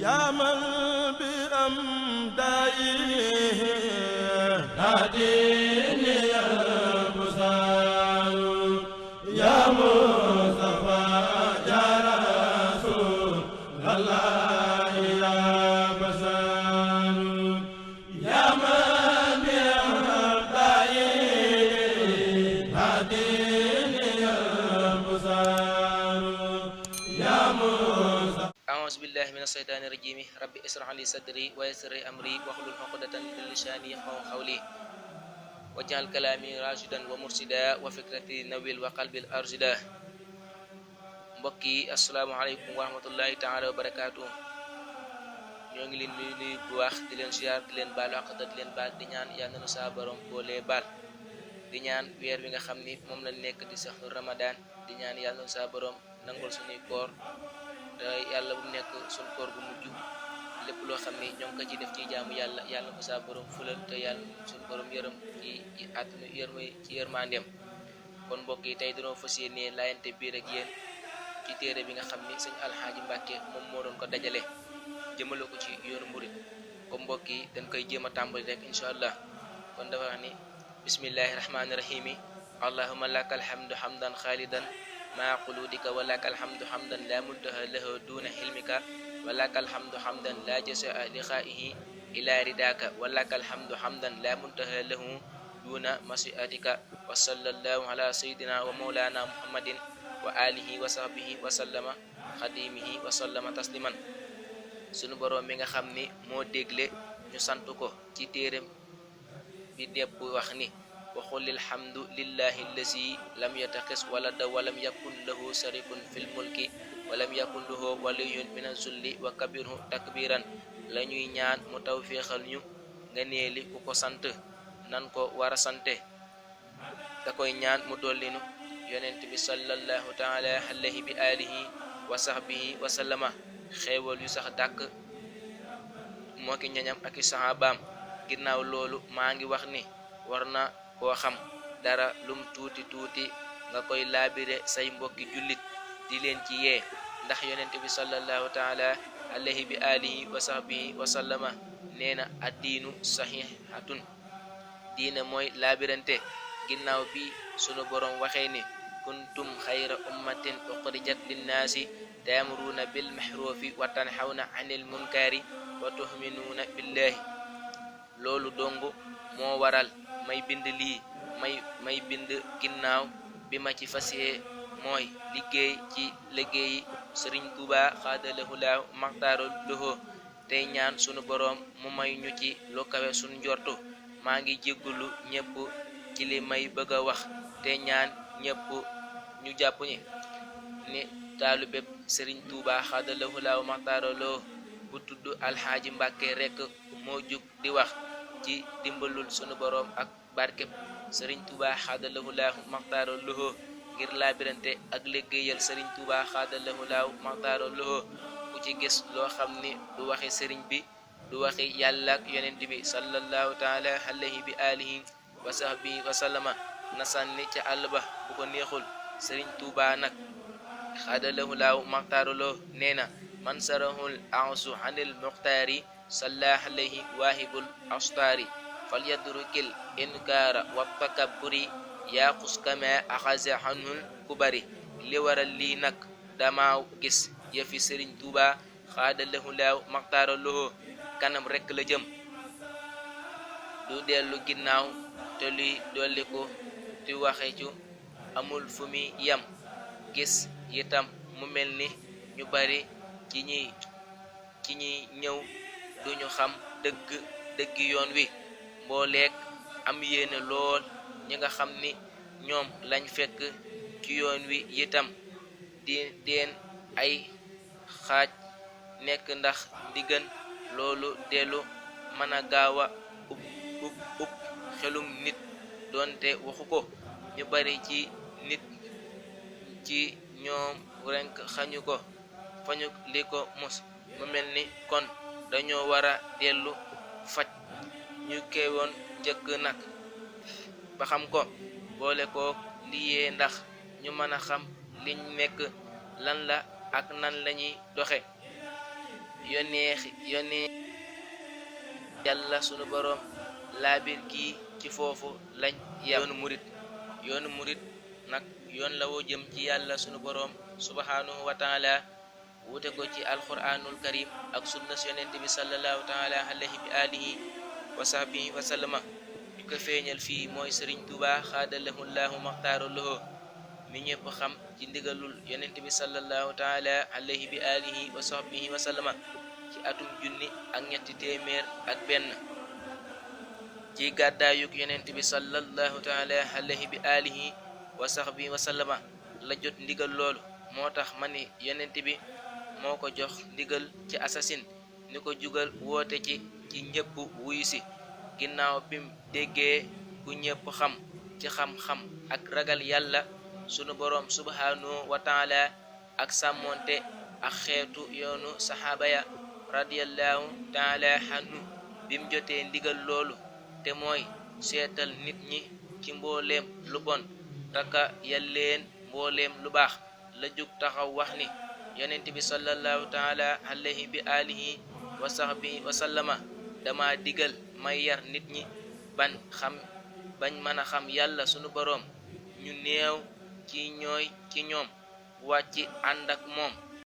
يا من بأمدائه ناديني البصار يا مصطفى يا رسول الله يا بصار يا من بأمدائه ناديني البصار يا مصطفى. أعوذ بالله من الشيطان الرجيم ربي اشرح لي صدري ويسر لي أمري واحلل عقدة من لساني يفقهوا قولي واجعل كلامي راشدا ومرشدا وفكرتي نوير وقلبي أرشدا. mbokk yi asalaamaaleykum wa rahmatullahi taala wa barakaatu. ñoo ngi leen di nuyu bu baax di leen ziar di leen baalu àq di leen baal di ñaan yàlla na saa borom boolee baal di ñaan weer wi nga xam ni moom lañ nekk di saxu Ramadan di ñaan yàlla na saa borom nangul suñuy koor te yàlla bu nekk suñ koor gu mujj lépp loo xam ni ñoo ngi ko ci def ci jaamu yàlla yàlla na ko saa borom fulal te yàlla suñ borom yërëm ci àdduna ci yërmandeem. kon mbokk yi tey dañoo fas yéene laayante biir ak yéen ci téere bi nga xam ni sëñ Alxaaji Mbàkke moom moo doon ko dajale jëmale ko ci yoonu murit. comme mbokk yi dañ koy jéem a tàmbali rek incha allah. kon dafa wax ni bismillahi rahmaani rahimi allahumma lakal hamdu hamdan xaalidan maa quludika wa lakal hamdu hamdan la muntaha lahu duna hilmika wa lakal hamdu hamdan la jasaa liqaihi ila ridaka wa lakal hamdu hamdan la muntaha lahu duna masiatika wa sallallahu ala sayidina wa maulana muhammadin wa alihi wa sahbihi wa sallama xadimihi wa sallama tasliman. sunu boroom mi nga xam ni moo dégle ñu sant ko ci téereem bi depp wax ni waxulil hamdu lillahi allazi lam yattaxis walada walam yakun lahu sarikun fil mulki walam yakun lahu waliyun min azulli wa kabirhu takbiran. la ñuy ñaan mu tawféexal ñu ngëneeli ku ko sant nan ko war a sante da koy ñaan mu dollinu yonent bi sallallahu taala alayhi bi alihi wa sahbihi wa sallama xeewal yu sax dàkk moo ki ñañam ak i sahabaam. ginnaaw loolu maa ngi wax ni war na koo xam dara lum tuuti tuuti nga koy laabire say mbokki jullit di leen ci yee ndax yonent bi sallallahu taala alayhi bi alihi wa sahbihi wa sallama nee na addiinu saxihatun diine mooy laabirante. ginnaaw bi sunu borom waxee ni kuntum xayra ummatin uxrijat linnaasi taamuruuna bil maxruufi wa tanxawna anil munkari wa tuxminuuna billahi. loolu dong moo waral may bind lii may bind ginnaaw bi ma ci fasee mooy liggéey ci liggéeyi sëriñ Tuubaa xaadalahu laahu maxtaaro loxo tey ñaan sunu boroom mu may ñu ci lu kawe sunu njortu. maa ngi jéggulu ñépp ci li may bëgg a wax te ñaan ñépp ñu jàpp ni taalubépp sëriñ Tuubaa xaadalahu laahu maxtaaro loxo bu tudd Alxaaji Mbàkke rekk moo jug di wax ci dimbalul sunu boroom ak barkeb sëriñ Tuubaa xaadalahu laahu maxtaaro loxo ngir laabirante ak liggéeyal sëriñ Tuubaa xaadalahu laahu maxtaaro loxo. ku ci gis loo xam ni du waxi sëriñ bi du waxi yàlla ak yonent bi sallallahu taala alayhi bi alihi wa sahbihi wa sallama na sànni ca àll ba bu ko neexul. sëriñ Tuubaa nag xaadalahu laahu maxtaaro loxo nee na man sarahul ansu anil muxtaari salla alayhi waahibul astaari falyadrukil inkaara wa takabburi yaqus kama axaza anhul kubari. li waral lii nag dama gis yëfi sëriñ Tuubaa xaadalahu laahu maxtaara loxo kanam rekk la jëm du dellu ginnaaw te luy dolli ko ti waxe cu amul fu mi yam. gis itam mu mel ni ñu bari ci ñi ñëw duñu xam dëgg yoon wi mbooleek am yéene lool ñi nga xam ni ñoom lañ fekk ci yoon wi itam di deen ay xaaj nekk ndax diggan loolu dellu mën a gaaw a ub xelum nit doonte waxu ko. ñu bari ci nit ci ñoom renk xañu ko fañu li ko mos mu mel ni kon dañoo war a dellu faj ñu keewoon njëkk nag ba xam ko boole ko liyee ndax ñu mën a xam liñ nekk lan la ak nan lañuy doxe. yónnee yàlla sunu boroom laabir gi ci foofu lañ yoonu murit nag yoon la woo jëm ci yàlla sunu boroom subhanahu wa taala wute ko ci alquranul karim ak sunna yonent bi sallallahu taala alayhi bi alihi wa sahbihi wa sallama ñu ko feeñal fii mooy sëriñ Tuubaa xaadalahullahu maxtaara lahu mi ñëpp xam ci ndigalul yonent bi sallallahu taala alayhi bi alihi wa sahbihi wa sallama ci atum junni ak ñetti téeméer ak benn ci gàddaayug yonent bi sallallahu taala alayhi bi alihi wa sahbihi wa sallama la jot ndigal loolu moo tax ma ni yonent bi moo ko jox ndigal ci assasine ni ko jugal woote ci ñëpp wuyu si ginnaaw bim déggee ku ñëpp xam ci xam-xam ak ragal yàlla sunu boroom subhanahu wa taala ak sàmmonte ak xeetu yoonu saxaaba ya radiyallahu taala anhu bim jotee ndigal loolu te mooy seetal nit ñi ci mbooleem lu bon taka yalleen mbooleem lu baax la jug taxaw wax ni yonent bi sallallahu taala alayhi bi alihi wa sahbihi wa sallama dama digal may yar nit ñi bañ mën a xam yàlla sunu boroom ñu néew ci ñoom wàcc ànd ak moom